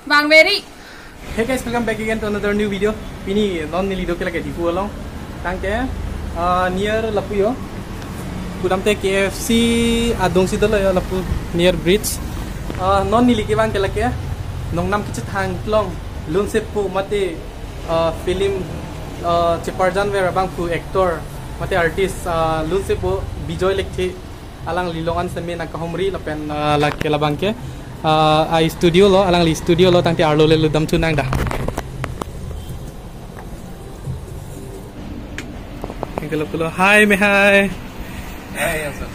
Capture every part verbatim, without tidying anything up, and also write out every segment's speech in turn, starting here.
Bang Mary. Hey guys, welcome back again to another new video. Pini non neli do ke lake Diphu along. Tangte, uh, near lapu yo. Pudamte K F C adung si dolo yo lapu near bridge. Uh, non neli ke bang ke lake Nongnam Kachethang along lunsepo mate, uh, film, uh, cheparjan ver abang pu actor mate artist, uh, lunsepo Bijoy Lekthe alangli along an seme nangkahumri lapen, ah, lake labang ke, ah, a studio lo, alangli studio lo, tangte arlo le ludam thu nang da. Tangte lo pulo, hi, me hi. Hi, yes, sir.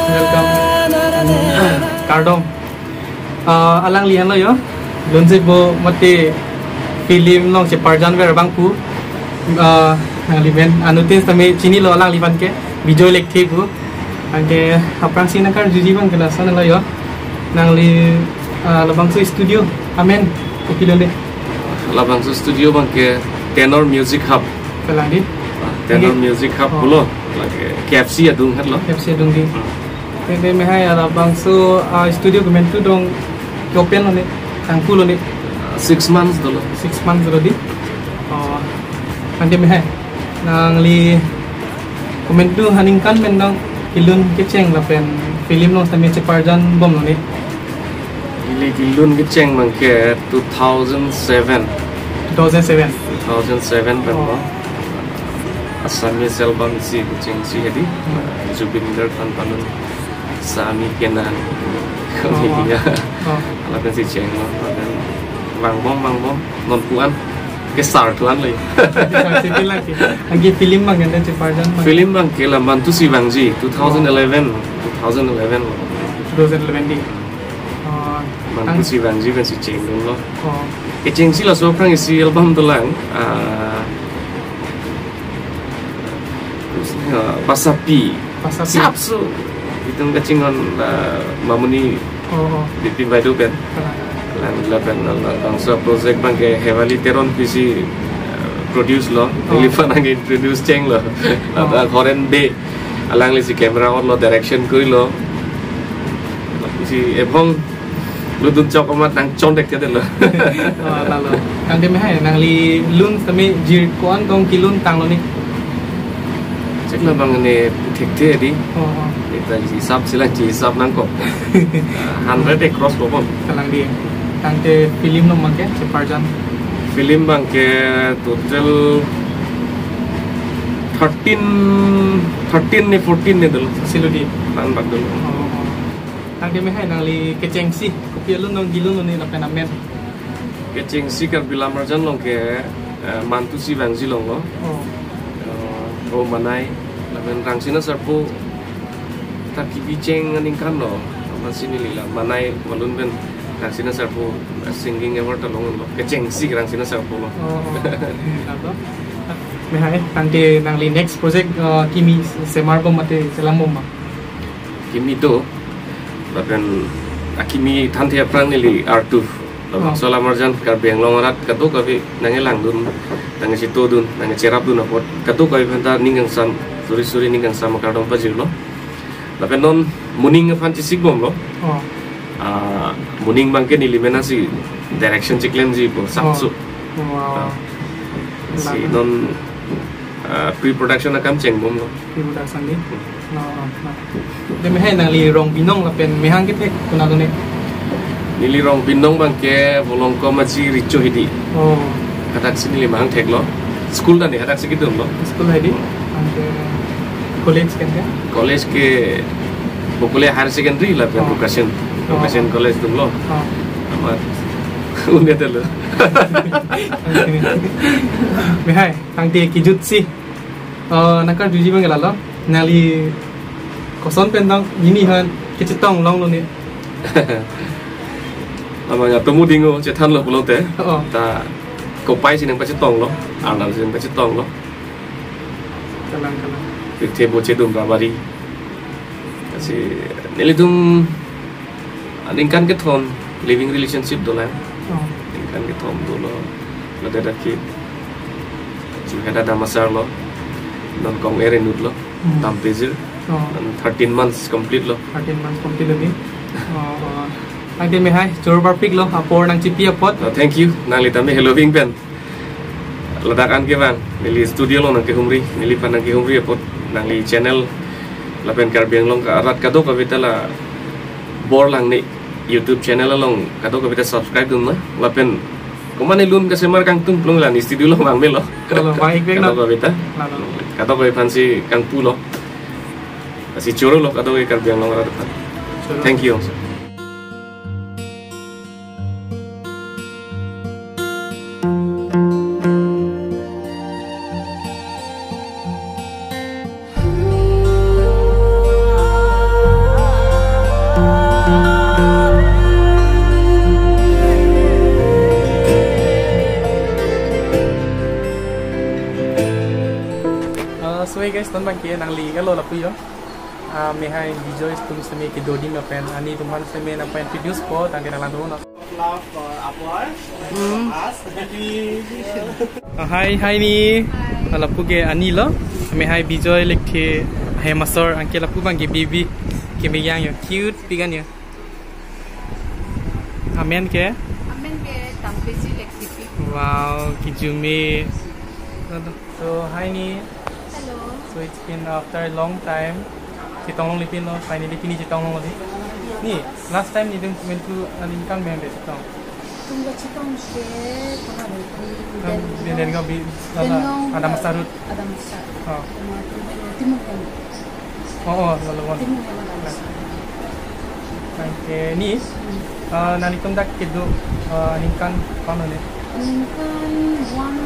Welcome. Kardom. Ah, alangli henlo yo. Lunsepo mate film along cheparjan ver abang pu. Ah, nangli men anuttin tame chinilo alangli aphan ke Bijoy Lekthe pu. Anke aphrangsi nangkarjuji abang ke lason lo yo. Nangli, ah, labangso studio amen kopilo le? Labangso studio abang ke Tenor Music Hub. Kalang di? Ah, Tenor Oke. Music Hub Oh. pulo. Lake K F C adung het lo. K F C adung di. Hmm. Tangte me hi, labangso, ah, studio komantu dong ke-open lo ne, tangku lo ne? Six months dolo. Six months dolo di. Oh. Tangte me hi, nangli komantu aningkan pen dong kelun kecheng lapen film along tame cheparjan bom lo ne? Ili kelun kecheng abang ke two thousand seven. Two thousand seven. Two thousand seven pen Oh. lo. Assamese album isi kechengsi hedi. Hmm. Zubeen Garg aphan palun Sami Kenan. Oh, oh. Iya. Oh. Lapen si cheng lo, lapen vangbom, vangbom, non pu-an ke sar thu-an lo. Sar si bilang ke. Anke film abang ke cheparjan abang. Film abang ke la Mantusi Vangji, two thousand eleven, two thousand eleven lo. Two thousand eleven di. Oh, tang- Mantusi Vangji pensi chengdun lo. Oh. Kechengsi laso aphrang isi album dolang, ah, ah, Basapi. Basapi. Sapso. Itum kachinghon, ah, Mamoni Oh, oh. Bipin Baideo pen. Kalang. Lang lapen lang, lang, labangso project abang ke Hewali Teron pisi, ah, produce lo. Oh. Neliphan nang introduce cheng lo. Oh. Ladak Horen Bey. Alangli si camera on lo, direction kori lo. Si ebong ludun chok amat nang chondek ke lo. Oh, lalo. Tangte me hi, nangli lun tame jir ko-an tong kelun tanglo ne? Chek labang ne thekthe di. Oh, oh. Ita hisap sila hisap nangkok. Hundred across lo pon. Kalang di. Tangte film along abang ke cheparjan? Film abang ke total thirteen, thirteen ne fourteen ne dolo. Silo di. Tan bak dolo. Oh, oh. Tangte me hi, nangli kechengsi kopi alun nangkelun lo ne lapen amen? Kechengsi Karbi Lammarjan along ke, eh, Mantusi Vangji along lo. Oh. Eh, O Manai, lapen Rangsina Sarpo ta kebi cheng aningkan lo. Amatsi neli la Manai malun pen Rangsina Sarpo singing award ta long lo. Kechengsi Rangsina Sarpo lo. Oh, oh. Lapen? Me hi, tangte nangli next project, eh, kimi semar bom mate selam bom ma? Kimi do, lapen akimi thanthe aphrang neli artu. Lapen Oh. Lammarjan Karbi Anglong arat kadokave nangkelangdun, nangkachetongdun, nangkacherapdun apot kadokave aphanta ning kangsam, suri suri ning kangsam akardom pajirlo. Lapen non Muning aphan chesik bomlo. Oh. Ah, Muning abang ke neli mena si direction cheklemji po, Oh. Sapso. Wow. Ah. Si Lapen? Non, ah, pre-production akam chengbomlo. Pre-production di? Hmm. No, no, no. Tame hi, nangli rong binong lapen mehang kethek konat lo ne? Neli rong binong abang ke Volongkom Aji Richo Hidi. Oh. Hadaksi neli mehang theklo. School ta ne hadaksi kedun lo. School hedi? Anke college ke? College ke Bokule Higher Secondary lapen Oh. Vocation. Oh. Vocation College dunlo. Oh. Amat un-edetlo. Anke. Me hi, tangte kejutsi. Eh, nangkarjuji abang ke lalo. Nangli koson pen dong nini aphan kechetong longlo ne? Labang atomo dingo chethanlo pulote. Oh. Ta kopai si nangpachetonglo, Arnam si nangpachetonglo. Kalang, kalang. Pikthe boche dum rabari. Lasi nelitum aningkan kethom living relationship dolang. Oh. Aningkan kethom dolo. Ladak ke Jumheda Damasar lo. Non kong ere nut lo. Hmm. Tampejir. Oh. Thirteen months complete lo. Thirteen months complete lo ni. Oh, oh. Tangte mehai, choro parpik lo, apor nangchipi apot. Oh, thank you. Nangli tame hello bing pen. Ladak an kevang, neli studio along nangkehumri, neliphan nangkehumri apot, nangli channel, lapen Karbi Anglong arat kadokave ta la Borlang ne YouTube channel along kadokave ta subscribe dun na, lapen komatne lun kasemar kangtung plung la ne studio along vang melo. Lalo, vang ik vek na. Kadokave ta. Lalo. Kadokave aphansi kangpu lo. Lasi choro lo kadokave Karbi Anglong arat aphan. Choro. Thank you. Uh, so hey guys, non abangke nangli-etlo lapu yo. Uh, mehai Bijoy atum seme kedo adim lapen ani atum aphan seme nangpa-introduce po, tangte nanglang dolo. Love for Apor. Mm. Us. Ah, hi, hi ni. Hi. Ah, lapu ke ani lo. Mehai Bijoy Lekthe, hai masor, anke lapu abangke baby. Kemeyang yo, cute pigan yo. Amen ke? Amen ke Tampeji Lekthe pi. Wow, kijume. So, hi ni. Hello. So it's been after a long time. Chetong longle pin lo, finally pini chetong longle. Ni, last time ni dun went to aningkan mem de chetong. Tum kachetong ke, kona lo, Kan Denden, Denden ka bi, Denden lala, Denden Adam Sarut. Adam Sarut. Oh. Kona tum Timung Hem. Oh, oh, lalo bon. Timung Hem Adam Sarut. Anke ni, Hmm. Ah, nangtum dak kedo, ah, aningkan ko-an lo ne? Aningkan one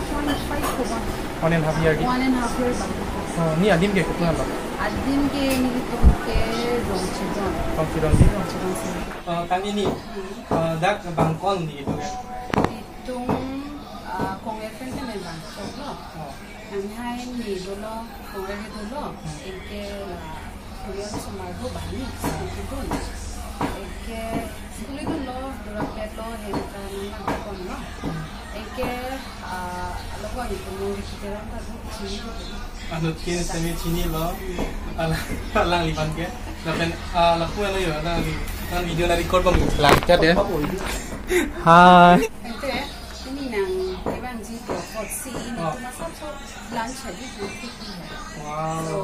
point five ko bang. One and half year di? One and half year bang. Oh, ni adim ke kopi lo? Adim ke nelitum ke Rongchedon. Rongchedon di? Rongchedon si. Ah, kami ni, Hmm. ah, dak bang ko-an lo ne kedo ke? Itum, ah, Congress pen pen bang ko lo. Oh. Nang hai ni dolo, Congress ke dolo, Hmm. anke la, kuliah osomar do bani, school dun. Anke school dunlo, dura pet lo, hem ta nang nang kon lo. Anke, ah, alo ko ani komo di kita ram ta do, chini do. Anuttin seme chinilo, alang, alangliphan ke. Lapen, ah, lapu ano yo, alangli, alang video na record bang lang chat ya. Hi. Ante, ini nang, ibang ji ko, kot si ini Oh. cuma satu. Lunch habis nanti kita. Wow. So,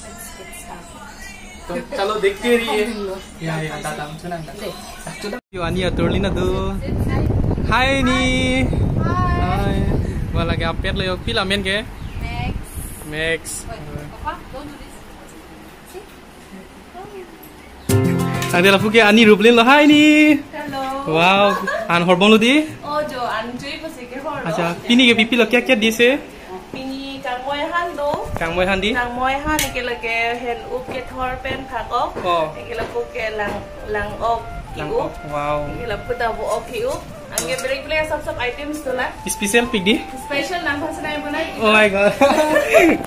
let's get started. तो चलो देखते रहिए। हम लोग या, या, दादा, हम सुना ना। ले। Yo, ani atur lina do. Hi ni. Hi. Hi. Wala ke apet lo yo, pila amen ke? Max. Max. Wait, Papa, don't do this. See? Tangte lapu ke ani rup lin lo, hi ni. Hello. Wow, an horbom lo di? Oh, jo, an jui pasi ke hor lo. Acha, pini ke pipi lo kya kya di se? Pini kangmoi han do. Kangmoi han di? Kangmoi han ke lake hen up kethor pen phak-ok. Oh. Ke lapu ke lang, lang-ok ki-up. Lang-ok. Wow. Ke lapu ta vo-ok ki-up. Anke break break sab sab items do la. Special pik di? Special nang phan senai bonai. Oh my God.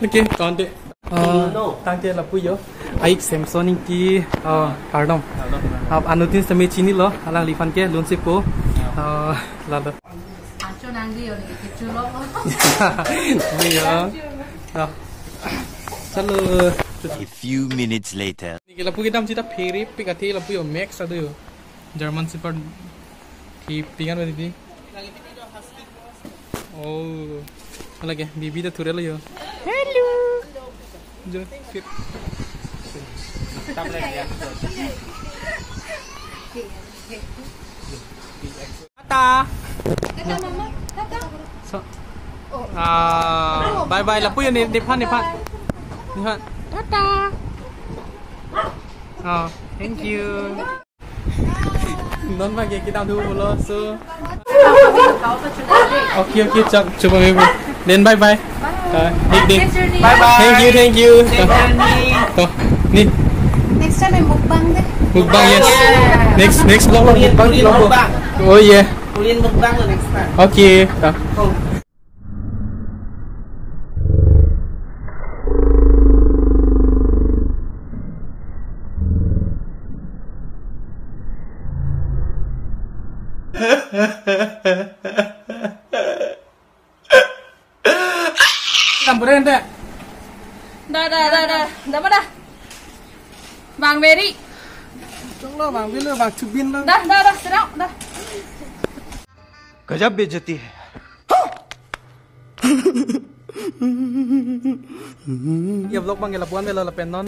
Okay, kaunte. Ah, no. Tangte lapu yo. Aik Samson Ingti, ah, kardom. Kardom. Ap anuttin seme chinilo, alangliphan ke lunsepo. Ya. Ah, lalo. Acho nang di yo ni kechulo. Ni yo. Ah. Chalo. A few minutes later. Ni ke lapu kedam sita phere pik athe lapu yo Max ado yo. German Shepherd. Hi pingan ba di. Oh, lake, bibi ta thurelo yo. Hello. Jo, fit. Tata. Tata, Mama. Tata. So, ah, bye bye. Lapu yo ni, ni phan, ni phan. Ni phan. Tata. Oh, thank you. Non abangke kedam dolo, so. Okay, okay, chak, chupa mebe. Then bye bye. Bye. Ah, dik, dik. Bye bye. Thank you, thank you. Safe journey. To, ni. Next time mukbang de. Mukbang, yes. Next, next vlog lo mukbang. Korean mukbang. Oh yeah. Korean mukbang lo next time. Okay. To. Oh. Tamburen deh. Da, da, da, da. Da, da. Bang Mary. Choklo, bang bilo, bang chubin lo. Da, da, da, sit down, da. गजब बेइज्जती है। Ya vlog bang ke lapu-an avelo lapen non.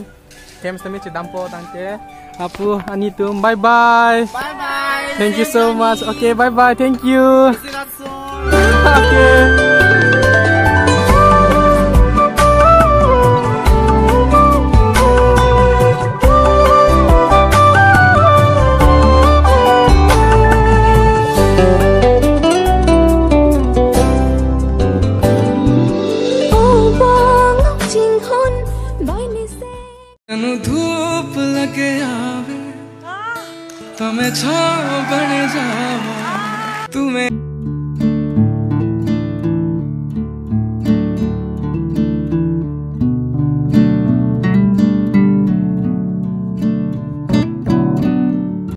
Hem sitame chedampo tangte. Apu ani atum, bye bye. Bye bye. Thank you so much. Okay, bye bye. Thank you. See you soon. Okay. Oh, bang chinghon bai ni se. Anu धूप लगे आवे, तो मैं छाँव बन जावा। तुम्हें